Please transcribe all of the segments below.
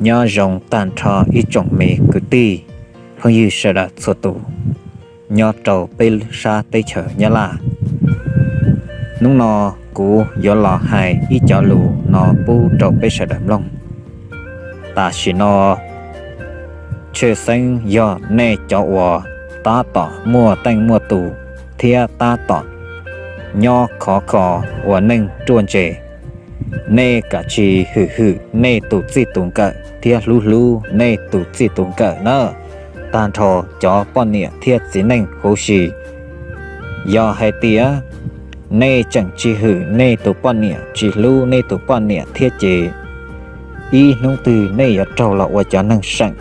Nyob zoo tag nrho ib tsoom me kwv tij phooj ywg sawv daws txhua tus nyob rau peb sab teb chaws Nyab Laj. Hnub no kuv yuav los hais ib cov lus no pub rau peb sawv daws mloog. Tam sim no tshwj xeeb yog nej cov uas tab tom muaj teej muaj tus thiab tab tom nyob khov kho ua neej ruaj ntseg, nej kav tsij hwm hwm nej tus txij tus nkawm thiab hlub hlub nej tus txij tus nkawm na, tag nrho cov poj niam thiab txiv neej huv si. Yog hais tias nej tseem tsis hwm nej tus poj niam, tsis hlub nej tus poj niam thiab ces ib hnub twg nej yuav raug los ua cov neeg seem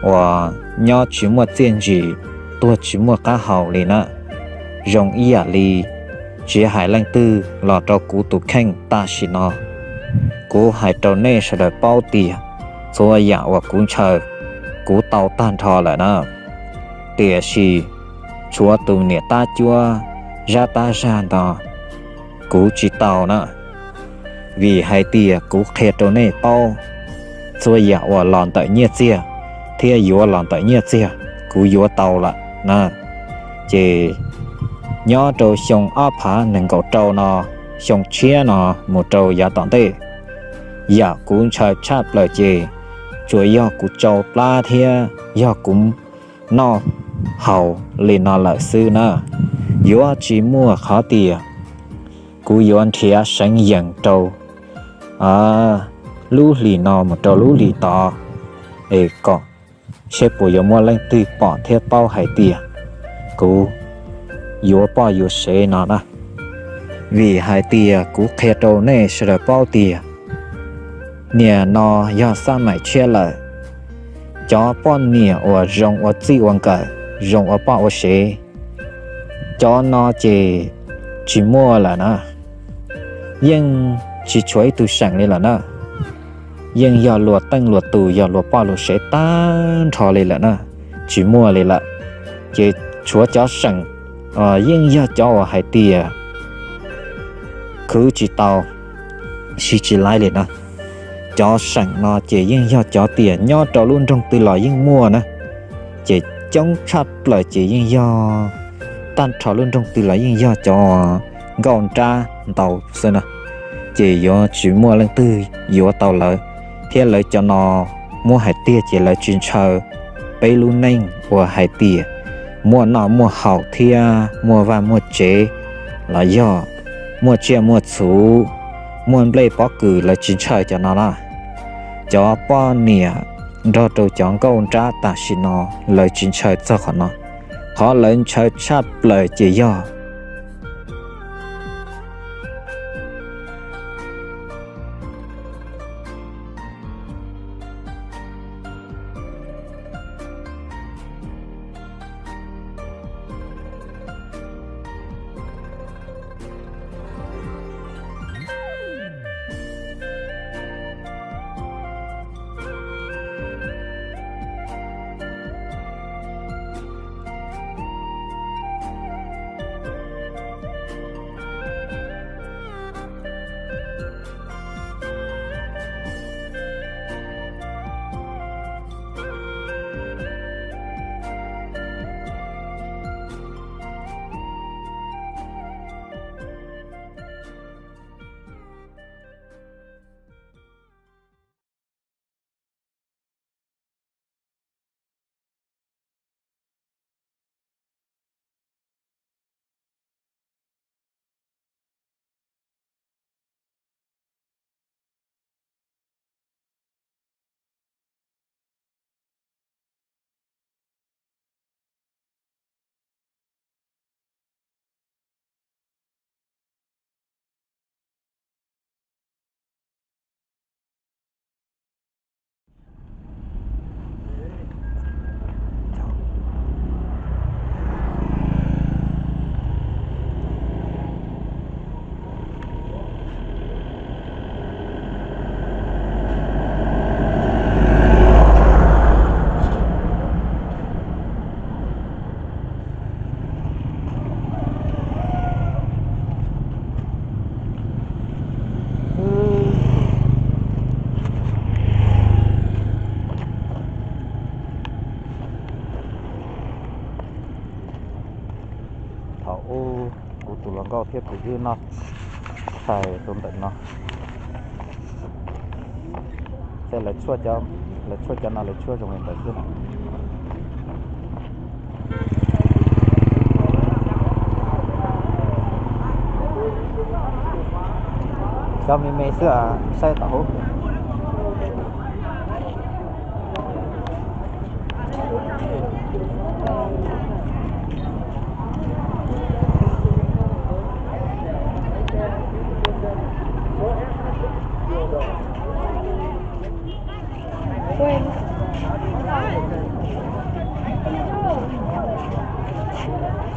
uas nyob tsis muaj txiaj ntsim, tuag tsis muaj qab hau li na. Zoo ib yam li tsis hais leej twg los rau kuv tus kheej tam sim no, kuv hais rau nej sawv daws paub tias txhua yam uas kuv ntshaw, kuv tau tag nrho lawm na. Tiam sis tshuav tus niam tab cuab zab tab zag ntawd kuv tsis tau na. Vim hais tias kuv qhia rau nej paub, txhua yam uas los ntawm nyiaj txiag thiab yuav los ntawm nyiaj txiag kuv yuav tau lawm na. Ces nyob rau xyoo ob phav nees nkaum rau no, xyoo tshiab no mus rau yav tom ntej, yam kuv ntshaw tshaj plaws ces tsuas yog kuv tsau plab thiab yog kuv noj haus li no lawm xwb na. Yuav tsis muaj qhov tias kuv yuav nrhiav seev yees rau lub hlis no mus rau lub hlis tod es kom seb puas yuav muaj leej twg pom thiab paub hais tias kuv yuav poj yuav sev no na. Vim hais tias kuv qhia rau nej sawv daws paub tias nim no yog xab maim tshiab lawm, cov poj niam uas zoo ua txij ua nkawm, zoo ua poj ua sev, cov no ces tsis muaj lawm na. Yeej tsis tshuav ib tug seem li lawm na. Yeej yog luag teej luag tus, yog luag poj luag sev tag nrho li lawm na, tsis muaj li lawm. Ces tshuav cov seem yeej yog cov uas hais tias khwv tsis tau, siv tsis laib li na. Cov seem no ces yeej yog cov tias nyob rau lub nroog twg los yeej muaj na, ces coob tshaj plaws ces yeej yog tag nrho lub nroog twg los yeej yog cov nkauj nrab ntau xwb na. Ces yuav tsis muaj leej twg yuav tau lawv, thiab lawv cov no muab hais tiag ces lawv tsis ntshaw peb lub neej uas hais tias muaj noj muaj haus thiab muaj vaj muaj tsev, los yog muaj tsiaj muaj txhu, muaj nplej pob kws, lawv tsis ntshaw cov no na. Cov poj niam nrog rau cov nkauj nrab tam sim no lawv tsis ntshaw txog qhov no. Qhov lawv ntshaw tshaj plaws ces yog Nkauj thiab kuv wb noj tshais rau ntawm no. Tej lawv tshuaj cov, lawv tshuaj cov no lawv tshuaj zoo li ntawd xwb na. Cov me me xwb, saib tom hauv.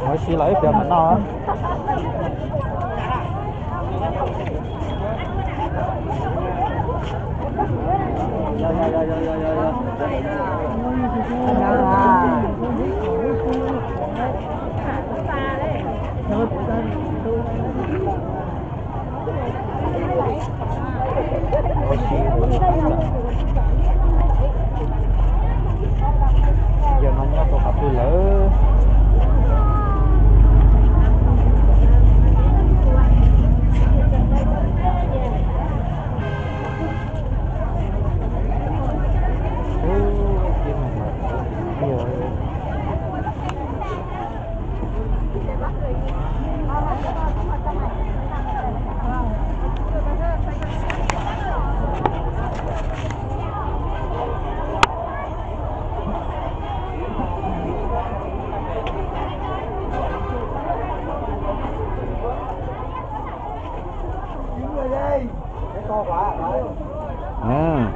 Ua si los ib pliag mam noj. Yog no nyob rau qhov twg lawm?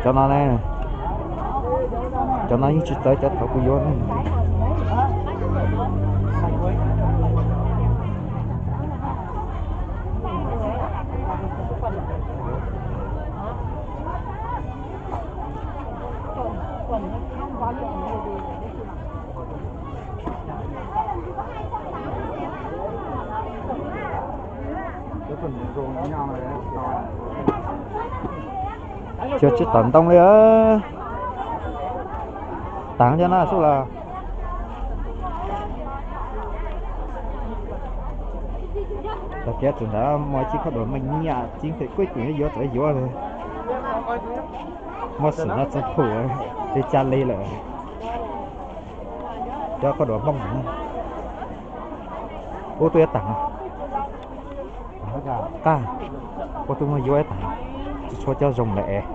Cov no ne, cov no yeej tsis txawv cov thaum kuv yuav ne. Cua tsis tom ntoo li. Taag cov no xwb los. Tag kis txawm ntawd muaj ib khoj duam meej nyiaj txij pem kuj tseem yuav txawv yuav li. Muab xwm no txog pum li cas li lawm. Cov khoj duam Hmoob no. Ub, tuaj yuav taag. Qab, ua tub muaj yuav ib taag, tsis tshua coj zoo lawm es.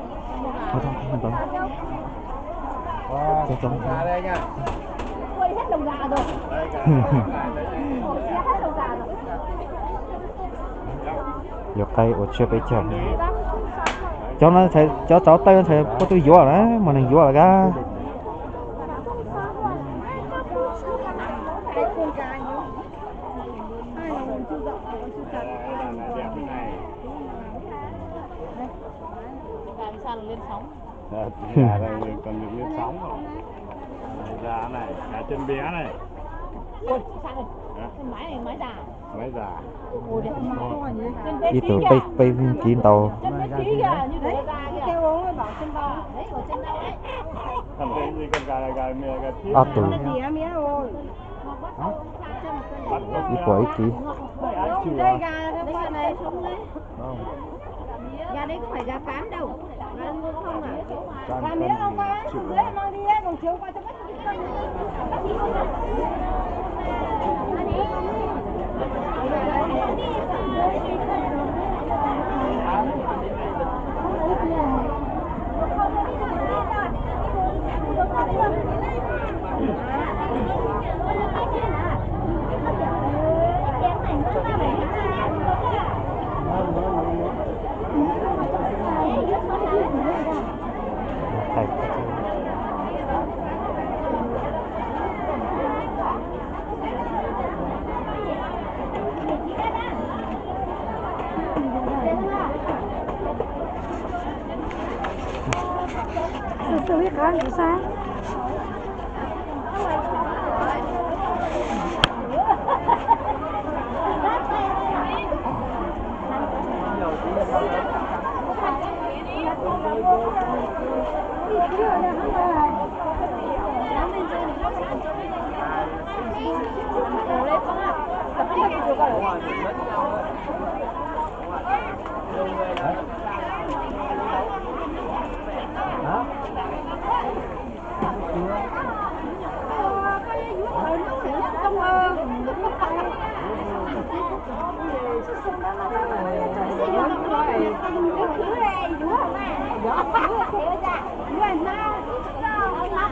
Yuav qaib ua tsiab peb caug. Cov no, cov tsaus tawj no ntshai puab tub yuav lawm, muaj neeg yuav lawm kab. Gà này, gà này, gà chân bía này. Hả? Máy già. Ib tug peb, peb kiv ntau. Thằng tên gì, con gà là gà, mẹ gà thiếp. Ob tug. Ib puas ib kiv. Gà đây không phải gà cám đâu. Gà miếng không có, dưới mang đi, còn thiếu qua cho các chị.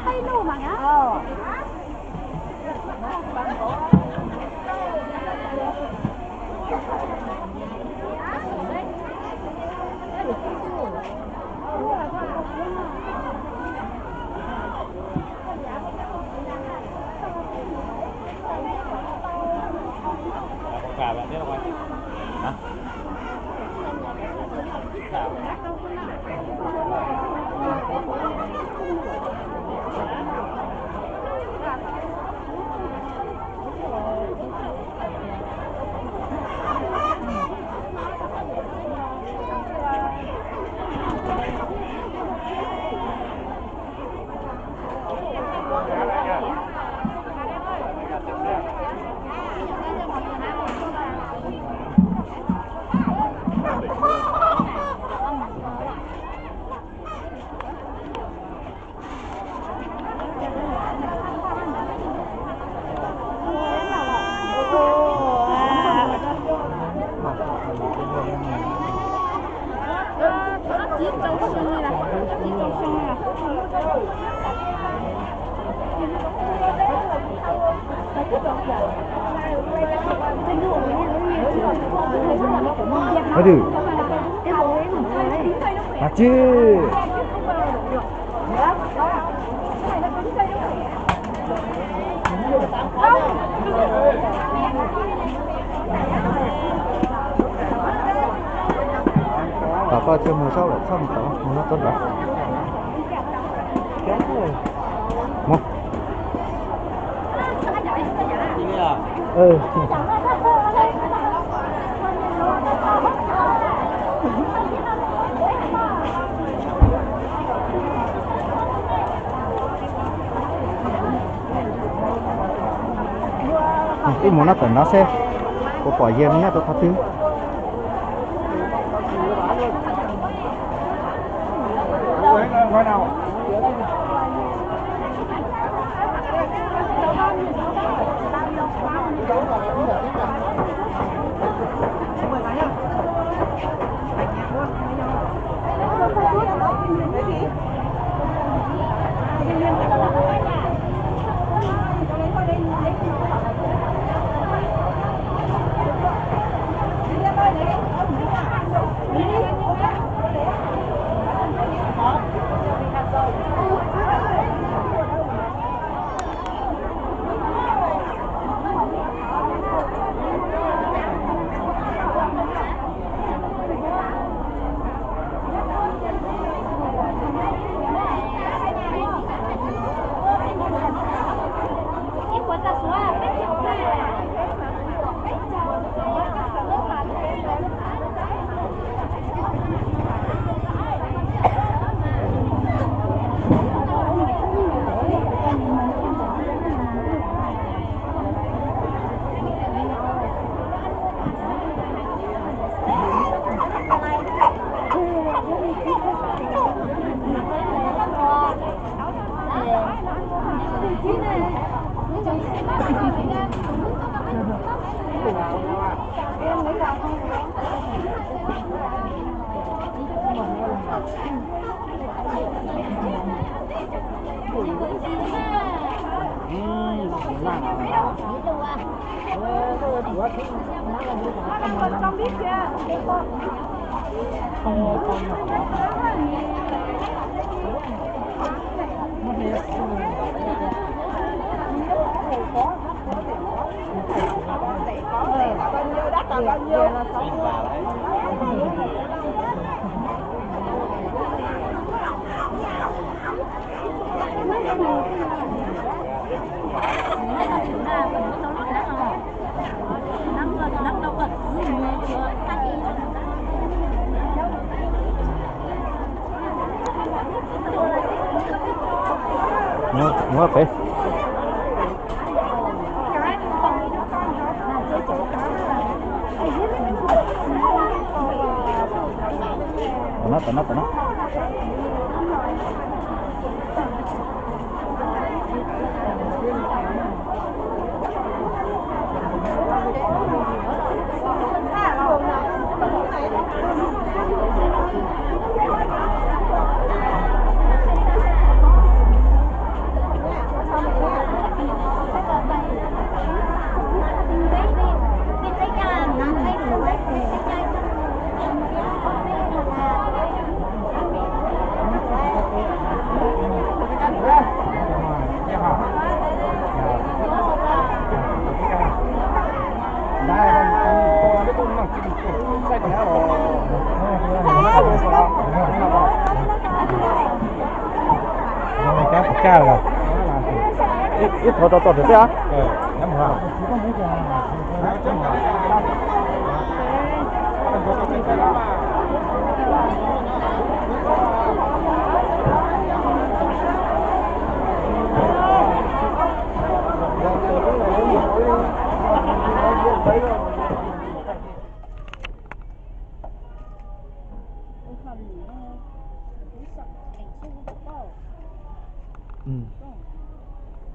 Hais dwm. Mas tsis. Tom koj thiaj mus saib lawm, txhob mus tom mus no txog ntawd. Mus. Wb mus nyob tom no seb puas pom yawg nyob rau qhov twg. Muab pem. Tom no, tom no, tom no. Ib thov rau tom pem teb os.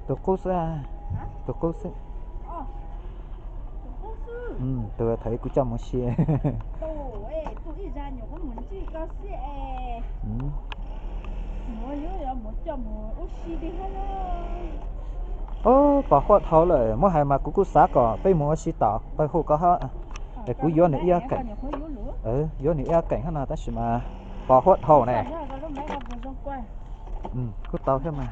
Tus qub xwb. Tus qub xwb. Tus thaum kuv coj mus ua si. Ob, pos huab dhau lawm, muab hais mas kuv kuj xav kom peb mus ua si tom pawg hu ko hab, es kuv yuav nws ib ob keem, yuav nws ib ob keem hab no tab sis mas pos huab dhau ne. Kuj tau thiab mas.